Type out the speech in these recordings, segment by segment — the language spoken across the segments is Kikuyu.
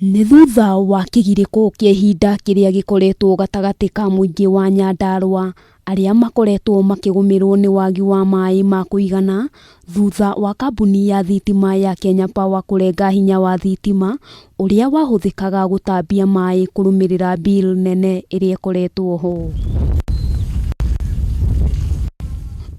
Nĩ thutha wa kĩgirĩko kĩa ihinda kĩrĩa gĩkoretwo gatagatĩ ka mũingĩ wa Nyandarua arĩa makoretwo makĩgũmĩrwo nĩ wagi wa maĩ ma kũigana thutha wa kambuni ya thitima ya Kenya Power kũrenga hinya wa thitima ũrĩa wahũthĩkaga gũtambia maĩ kũrũmĩrĩra bill nene ĩrĩa ĩkoretwo ho.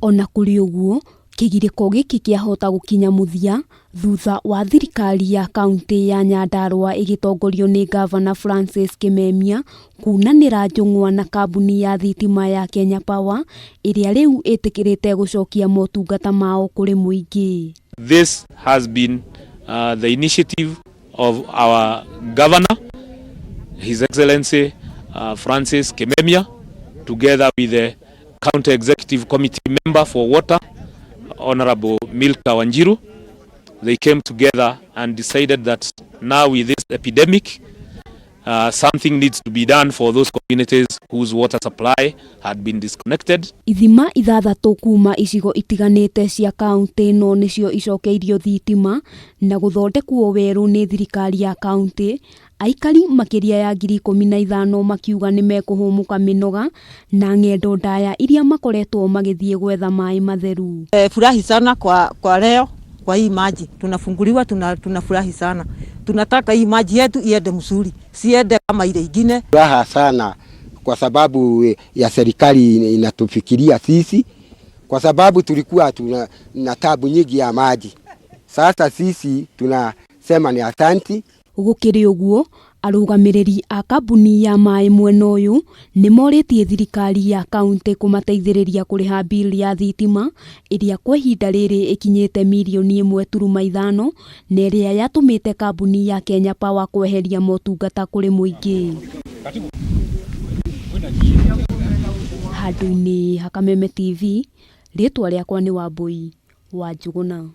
Ona kũrĩ ũguo, kĩgirĩko gĩkĩ kĩahota gũkinya mũthia thutha wa thirikari ya kaunti ya Nyandarua ĩgĩtongorio nĩ Ngavana Francis Kimemia kunanĩra njũng'wa na kambuni ya thitima ya Kenya Power ĩrĩa rĩu ĩtĩkĩrĩte gũcokia motungata mao kũrĩ mũingĩ. This has been the initiative of our governor, His Excellency Francis Kimemia, together with the County Executive Committee member for Water, Honorable Milka Wanjiru. They came together and decided that now with this epidemic, something needs to be done for those communities whose water supply had been disconnected. Ithima ithathatũ kuma icigo itiganĩte cia kaunti ĩno nĩcio icokeirio thitima na gũthondekwo werũ nĩ thirikari ya kaunti. Aikari makĩria ya 15,000 makiuga nĩ mekũhũmũka mĩnoga na ng'endo ndaya iria makoretwo magĩthiĩ gwetha maĩ matheru. Furahi sana kwa leo kwa hii maji tunafunguliwa, tunafurahi sana. Tunataka hii maji yetu iende mzuri, siende kama ile ingine. Furaha sana kwa sababu ya serikali inatufikiria sisi, kwa sababu tulikuwa tuna na tabu nyingi ya maji. Sasa sisi tunasema ni asanti. Gũkĩrĩ ũguo, arũgamĩrĩri a kambuni ya maĩ mwena ũyũ nĩ morĩtie thirikari ya kaunti kũmateithĩrĩria kũrĩha bill ya thitima ĩrĩa kwa ihinda rĩrĩ ĩkinyĩte mirioni 1.5 na ĩrĩa yatũmĩte kambuni ya Kenya Power kweheria motungata kũrĩ mũingĩ. Handũ-inĩ ha Kameme TV, rĩtwa rĩakwa nĩ Wambui wa Njũgũna.